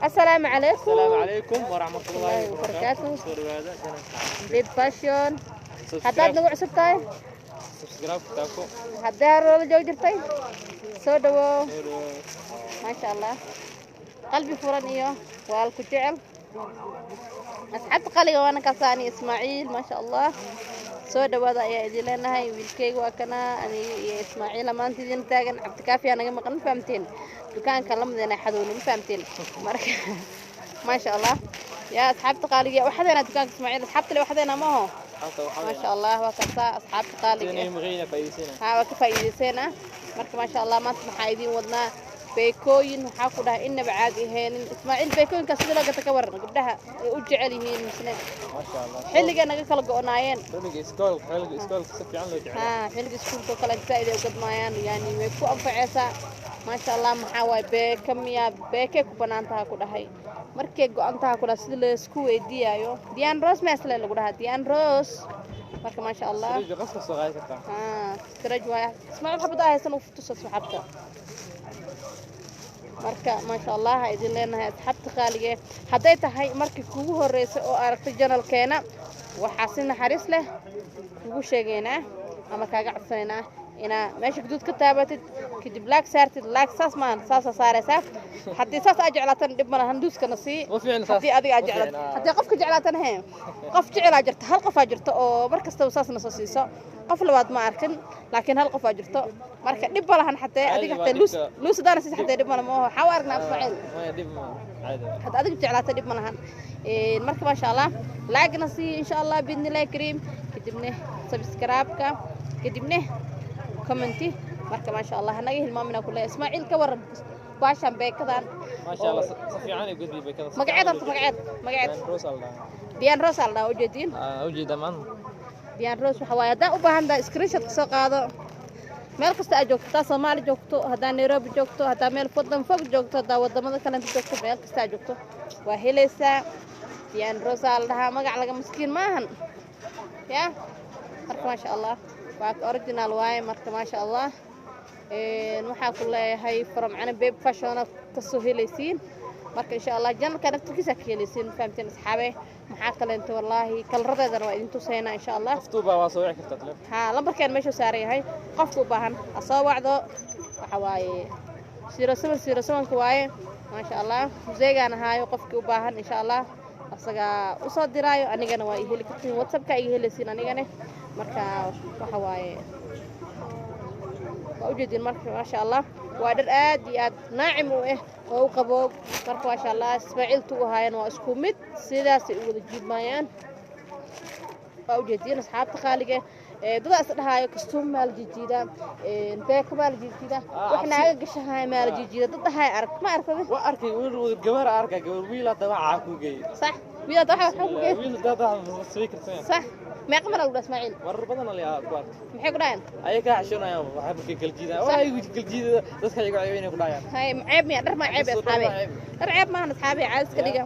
Assalaamu calaykum. Asalaamu calaykum waraxmatullaahi wabarakaatuh. Wabarakaatuh. Soo dhawaada channelka. Babe Fashion. Haddaad nagu cusub tahay, subscribe taako. Haddii hore loola joogi jirtay, soo dhawow. Soo dhawaada. Maasha Allah, qalbi furan iyo waal ku jecel asxaabta qaliga waana kasaani Ismaaciil. Maasha Allah, soo dhawaada ayaa idin leenahay. Wiilkeyga waa kana, aniga iyo Ismaaciila maanta idin taagan. Cabdikaafi aa naga maqan, ma fahamteen? Dukaanka lamadeena xadowna, ma fahamteen? Marka maasha Allah yaa asxaabta qaaliga, waxadeena dukaanka Ismaaciil asxaabta le waxadeena ma aho. Halka waxaa Maasha Allah, waa kasaa asxaabta qaaliga. Inay maqayna faa'iideysana. Haa, waa ka faa'iidayseena. Marka maasha Allah, maanta maxaa idiin wadnaa? Beekooyin waxaa ku dhahay inaba caadi aheenin. Ismaaciil, beekooyinka sida loo gata ka waran? Gabdhaha ay u jecel yihiin misne Maasha Allah. Xilliga naga kala go'naayeen. Xilliga iskoolka si fiican loo jecel. Haa, xilliga iskuulka oo kale zaa'id ay u gadmaayaan, yani way ku anfaceysaa. Maasha Allah, maxaa waaye? Beeka miyaa? Beekay ku banaan taha ku dhahay, markay go'an taha ku dhahay sida laysku weydiiyayo. Dian Rose meesle lagu dhahaa, Dian Rose. Marka maasha Allah. Sariir qofka soo qaadi kartaa. Haa, stretch waaye. Ismaaciil, xabad aa haysan u tusa asxaabta. Marka maasha Allah ha idin leenahay asxaabta qaalige. Hadday tahay markii kugu horreysay oo aragtay channelkeena, waxaa si naxariis leh kugu sheegaynaa ama kaaga codsanaynaa inaa meesha guduud ka taabatid, kadib like saartid. Like saas maahan, saasaa saaraysaa. Haddii saas aa jeclaatana dhib ma lahan, duuskana sii. Ma fiicna saas. Haddii adiga aa Ma jeclaat fiicna. Haddii qofka jeclaatana, he, qof jecelaa jirta, hal qofaa jirto oo mar kastaba saas na soo siiso. Qof labaad ma arkin, laakiin hal qofaa jirto. Marka dhib ma lahan xatee adiga Caadi waa xatee luus dhibka. Luus hadaana siis xatee dhib ma laha. Ma waxaa u aragnaa, Ismaaciil? Maya, dhib ma caadi. Hadda adiga jeclaata dhib ma lahan. Marka maasha Allah, like-na sii insha Allah biidnillahi kariim, kadibne subscribe-ka, kadibne comment. Marka maasha Allah, hanaga hilmaamina kule. Ismaaciil, ka waran baashan beekadan? Maasha Allah, si fiican ay gudbi beekada. Magaceed horta, magaceed, magaceed? Dian Rose al dhahaa. Dian Rose al dhahaa, ujeediin. Ah, ujeeda maanta. Dian Rose waxa waaye. Haddaan u baahan tahay, screenshot ka soo qaado. Meel kasta aad joogto, haddaa Soomaali joogto, haddaa Nairobi joogto, haddaa meel wadan fog joogto, haddaa wadamada kalenta joogto, meel kasta aad joogto waa helaysaa. Dian Rose aa la dhahaa, magac laga maskiin maahan ya. Marka maasha Allah, waa original waaye. Marka maasha Allah, waxaa ku leeyahay from Cana Babe Fashion kasoo helaysiin. Marka insha Allah channelka naftirkiisa ka helaysiin, ma fahamteen asxaabe? Maxaa kaleento? Wallaahi kalaradeedana waa idin tusaynaa insha Allah. Qoftuuba waa soo wici kartaa telefoon. Haa, lambarkeen meeshuu saaran yahay, qofka u baahan ha soo wacdo. Waxa waaye 0707-ka waaye. Maasha Allah, museegaan ahaayo. Qofkii u baahan insha Allah asagaa usoo diraayo. Anigana waa i heli kartiin, WhatsAppka iga helaysiin anigane. Marka waxa waaye, waa ujeedin. Marka maasha Allah, waa dhar aad iyo aad naacim u ah oo u qaboob. Marka maasha Allah, Ismaaciiltu u ahaayeen waa isku mid, sidaasay u wada jiidmayaan. Waa ujeediin asxaabta qaaliga. Dadaa is dhahaayo kastuum maa la jiijiidaa, beeka maa la jiijiidaa, wax naaga gashahaaya maa la jiijiida, dad dhahaaya arag ma arkadi? Waa arkay wiil, gabar arkay, gabar wiil hadda waxaa ku geeyay. Sax, wiil hadda waxa ku geey. Wiil hadda waxa sii karsan. Sax. Meeqa mar lagu dhaha, Ismaaciil? Marar badan la ku arkay. Maxay ku dhahayaan? Ayay ka xishoonayaan, waxay markay kala jiidaan, waa ay kala jiidada dadka iyagu ceeb inay ku dhahayaan. Hay, ceeb miya? Dhar maa ceeb, asxaabe? Dhar ma ceeb. Dhar ceeb maahan asxaabe, caadi iska dhiga.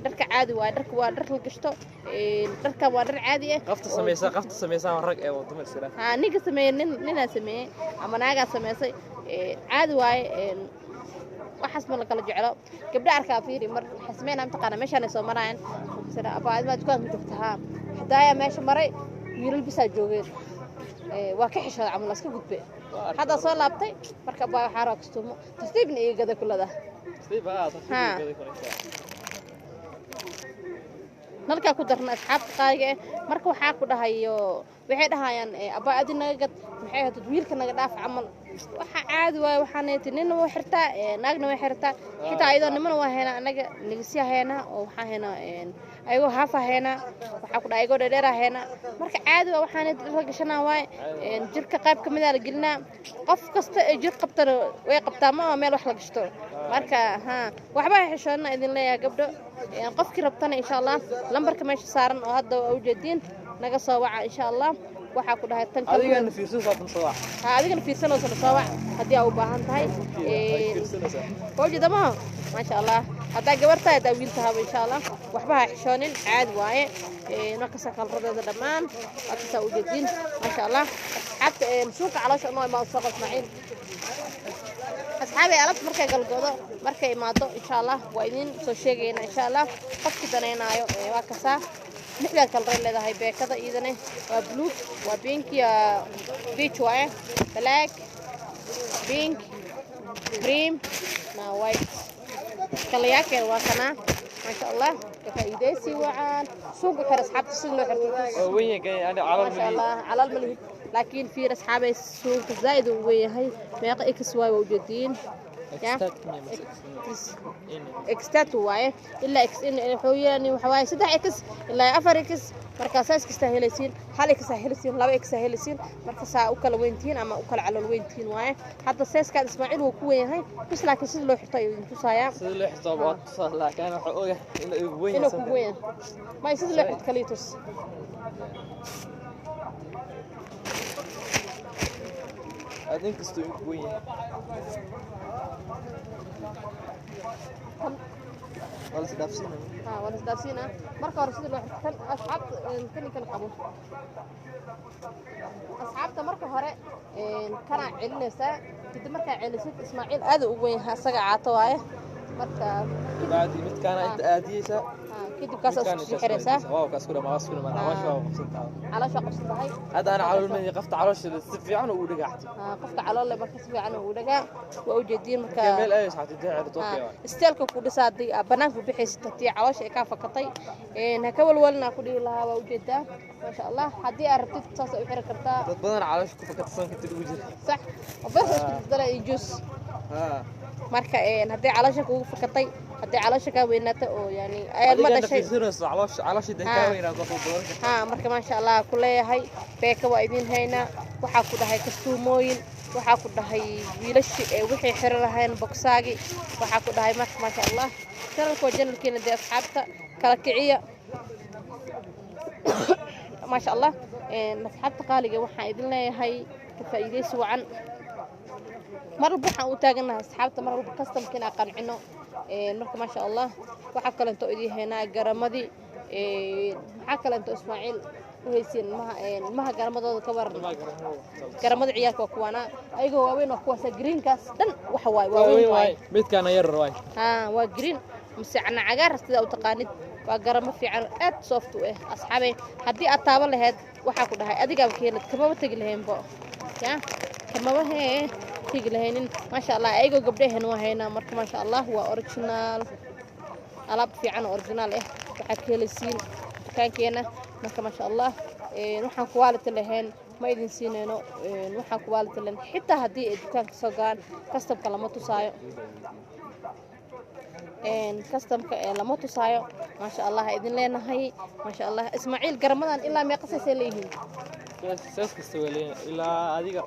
Dharka caadi waaye, dharka waa dhar la gashto. Dharka waa dhar caadi ah. Qofta samaysa waa rag ee waa dumar iska dhaaf. Haa, ninka sameeyey, nin ninaa sameeyey ama naagaa samaysay, caadi waaye. Waxaas ma la kala jeclo. Gabdha arkaa, fiiri, mar waxay sameynaa mataqaana, meeshaanay soo marayaan sida abaa adimaa dukaanka joogta. Haa, hadaaya meesha maray, wiilal bisaa joogeen. Waa ka xishooda camal, waa iska gudbe. Hadda soo laabtay. Marka abaa waxaa rabaa kastuumo, tartiibna iga gada kulada. Tartiib ah, tartiib Haa. iga gaday kulada. Nalkaa ku darna asxaabta qaaliga eh. Marka waxaa ku dhahayo, waxay dhahayaan abaa adi naga gad, maxay ahayd, wiilka naga dhaaf camal. Waxa caadi waaye, waxaan nina waa xirtaa, naagna way xirtaa, xitaa ayadoo nimana waa haynaa, anaga nigisiya haynaa oo waxaa haynaa ayagoo haafa haynaa, waxaa ku dhahay ayagoo dheerdheera haynaa. Marka caadi waa, waxaan la gashanaa waaye. Jirka qayb ka midaa la gelinaa. Qof kasta ee jir qabtana way qabtaa, ma aha meel wax la gashto. Marka haa, waxba ha xishoodna idin leeyahay gabdho. Qofkii rabtana insha Allah lambarka meesha saaran oo hadda waa ujeediin naga soo waca insha Allah. Waxaa ku dhahay tan kale. Adigana fiirsan saatan soo wac. Ha, adigana fiirsanaysa soo wac haddii aa u baahan tahay. Fiirsanaysaa. Waa ujeeda maha? Maasha Allah, haddaa gabar tahay, haddaa wiil tahaba, insha Allah waxba ha xishoonin, caadi waaye. Markasta kalradeeda dhammaan waa kasaa ujeediin. Maasha Allah asxaabta, suuqa caloosha noo imaa soo Ismaaciil. Asxaabta. Asxaabay, alaabta markay galgoodo, markay imaado, insha Allah waa idin soo sheegayna insha Allah. Qofkii danaynaayo waa kasaa. Lixdan colour ay leedahay beekada iyadana. Waa blue, waa pink iyo peach waaye, black, pink, cream na white. Kalayaakeen waa kanaa. Maasha Allah, ka faa'iidaysi wacan. Suuq u xir asxaabta sida loo xirto. Oo weyn yahay ani calool. Maasha Allah, calool ma lihid, laakiin fiir asxaabay, suuqa zaa'id uu weyn yahay. Meeqa x waaye? Waa ujeediin ya X waaye ilaa X in wuxuu yaani waxa waaye 3 X ilaa 4 X. Marka size kasta helaysiin, 1 X helaysiin, 2 X helaysiin. Marka saa u kala weyntihiin ama u kala calool weyntihiin waaye. Hadda size-kaad Ismaaciil wuu ku weyn yahay bis, laakiin sida loo xirto ayuu idin tusayaa. Sida loo xirto waa tusaa, laakiin waxa ogahay inuu igu weyn. Inuu kugu weyn yahay may sida loo xirto kaliya tus. Aad inkastoo igu weyn yahay waa la isdhaafsiinaya. Ha, waa la isdhaafsiinaa. Marka hore sida loo xirto kan asxaabta kan kala qabo asxaabta. Marka hore kanaa celinaysaa. Kadib markaa celisid, Ismaaciil aad u weyn yahay, asaga caato waaye. Marka Bacdi midkaana inta aadiyeysaa. Ha, kadib kaas isku sii xiraysaa. Waa kaas ku dhamaa, waa isku dhamaa. Caloosha waa qabsan tahay. Caloosha qabsan tahay. Hadda ana calool ma qafta, caloosha si fiican ugu dhagaxtay. Ha, qofka calool leh marka si fiican uu dhagaa, waa ujeediin marka. Meel ay saxatay dee okay. Style-ka ku dhisa haddii aad banaanka bixaysid, haddii caloosha ay kaa fakatay, ha ka walwalina ku dhihi lahaa. Waa ujeedaa, maasha Allah. Haddii aad rabtid saas u xiri kartaa. Dad badan caloosha ku fakatay sanka ugu jira. Sax, oo bas isku daldala iyo juice. Marka haddii caloosha kugu fakatay, haddii caloosha kaa weynaatay oo yani ilma Adiga dhashay fiirsanayso caloosha dee kaa weynaato qof badan. Ha, marka maasha Allah ku leeyahay. Beeka waa idin haynaa. Waxaa ku dhahay kastuumooyin, waxaa ku dhahay wiilashi ee wixii xiri lahayn bogsaagi, waxaa ku dhahay. Marka maasha Allah, channel-ka waa channel-kiina dee. Asxaabta kala kiciya, maasha Allah. Asxaabta qaaliga, waxaan idin leeyahay ka faa'iidaysi wacan. Mar walba waxaan u taagannahay asxaabta, mar walba customer-ka inaan qancino. Marka maasha Allah, waxaa kalento idin haynaa garamadii. Maxaa kalento Ismaaciil u haysiin ilmaha? Ilmaha garamadooda ka waran. Garamada ciyaalka waa kuwaana, ayagoo waaweyn waa kuwaasa. Greenkaas dhan waxa waaye waaweyn waaye. Midkaana yar waay. Ha, waa green mise cana cagaar sidaa u taqaanid. Waa garamo fiican oo aad soft u ah asxaabey. Haddii aad taaban lahayd, waxaa ku dhahay adigaaba keenad, kamaba tegi lahaynbo ya, kamaba hee tegi lahaynin. Maasha Allah, ayagoo gabdhaheen waa haynaa. Marka maasha Allah, waa original, alaab fiican oo original ah waxaad ka helaysiin dukaankeena. Marka maasha Allah, waxaan quality lahayn ma idin siinayno. Waxaan quality lahayn xitaa haddii ay dukaanka soo galaan, customer-ka lama tusaayo, customer-ka lama tusaayo. Maasha Allah idin leenahay. Maasha Allah, Ismaaciil, garamadan ilaa meeqa size ay leeyihiin? Size kasta waa leeyahay, ilaa adiga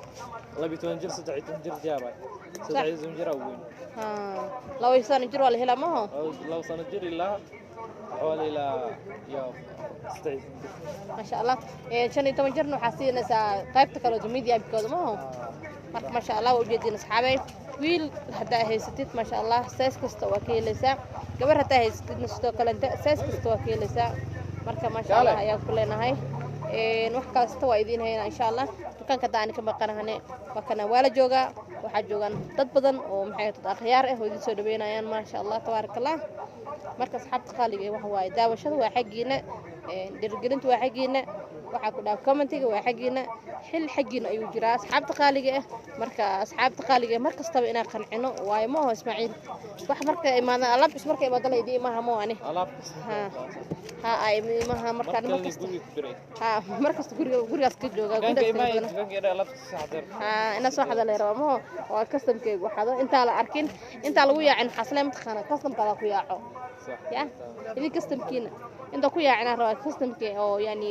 12 jir, 13 jir diyaar waay. 13 jir ugu weyn. Ha, 2 sano jir waa la helaa maho? 2 sano jir ilaa xawali ilaa iyo 13 jir. Maasha Allah, 15 jirna waxaa siinaysaa qaybta kale oo medium-kooda maho? Marka maasha Allah, waa ujeediin asxaabey. Wiil haddaa haysatid, maasha Allah, size kasta waa ka helaysaa. Gabar haddaa haysatidna sidoo kalente size kasta waa ka helaysaa. Marka maasha Allah ayaan ku leenahay. Wax kasta waa idiin haynaa insha Allah. Dukaanka hadda aan ka maqanahane waa kana, waa la joogaa. Waxaa joogaan dad badan oo maxay dad akhyaar ah oo idin soo dhaweynayaan. Maasha Allah, tabaaraka Allah. Marka asxaabta qaaliga eh, waxa waaye daawashada waa xaggiina, dhiirigelinta waa xaggiina, waxaa ku dhaaf comment-iga waa xaggiina, xil xaggiina ayuu jiraa asxaabta qaaliga ah. Marka asxaabta qaaliga ah mar kastaba inaan qancino waayo ma aho Ismaaciil. Wax marka imaadaan alaab cusub, marka imaado la idiin imaha mo ani. Alaab. Ha ha, ay imaha marka mar marka kasta guriga ku jiray. Ha, mar kasta guriga gurigaas ka jooga. Dukaanka gurigaas imaay ka jooga. Dukaanka yadha alaabta soo xadir. Ha, inaa soo xada la rabaa maho waa customer-keygu xado intaa la arkin, intaa lagu yaacin xasle mataqaana customer-kaada ku yaaco. Sax. Ya idin customer-kiina inta ku yaacinaan rabaa, customer-ki oo yani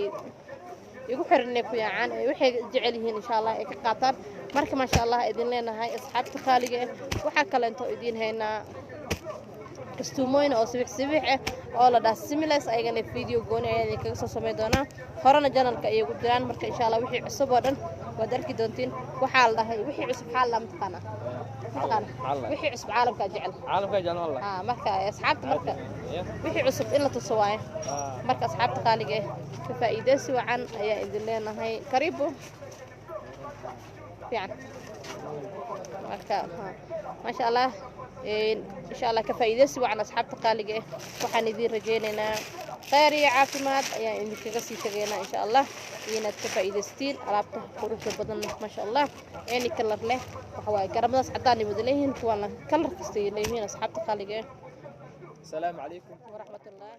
igu xiran inay ku yaacaan ee waxay jecel yihiin insha Allah ay ka qaataan. Marka maasha Allah idin leenahay asxaabta qaaliga ah. Waxaa kaleento idiin haynaa kastuumooyin oo sibix sibix ah oo la dhaha similes. Ayagana video gooni ayaa idinkaga soo samayn doonaa, horena channel-ka ayay ku jiraan. Marka insha Allah wixii cusub oo dhan waad arki doontiin. Waxaa la dhahay wixii cusub xaal la mataqaanaa mataqaana Caalam. Wixii cusub caalamkaa jecel. Caalamka jecel wallah. Haa, marka asxaabta marka Ya. wixii cusub in la tuso waaye. Marka asxaabta qaaliga ah, ka faa'iidaysi wacan ayaa idin leenahay. Karibu fiican. Marka maasha Allah, insha Allah ka faa'iidaysi wacan asxaabta qaaliga ah. Waxaan idiin rajaynaynaa khayr iyo caafimaad ayaan idinkaga sii tegaynaa insha Allah, iyo inaad ka faa'iidaystiin alaabta quruxda badan maasha Allah, any color leh. Waxa waaye garamadaas caddaan ay wada leeyihiin, kuwaana color kasta ay leeyihiin asxaabta qaaliga ah. Asalaamu calaykum waraxmatullah.